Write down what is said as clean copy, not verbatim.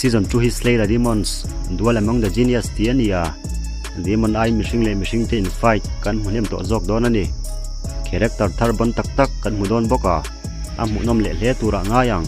Season 2 hi Slay the Demons, Duel Among the Genius tih a ni a, Demon aiin mihring leh mihring te in fight kan hmu hnem tawh zawk dawn a ni. Character thar bon tak tak kan hmu dawn bawk a, a hmuhnawm leh hle turah ngai ang.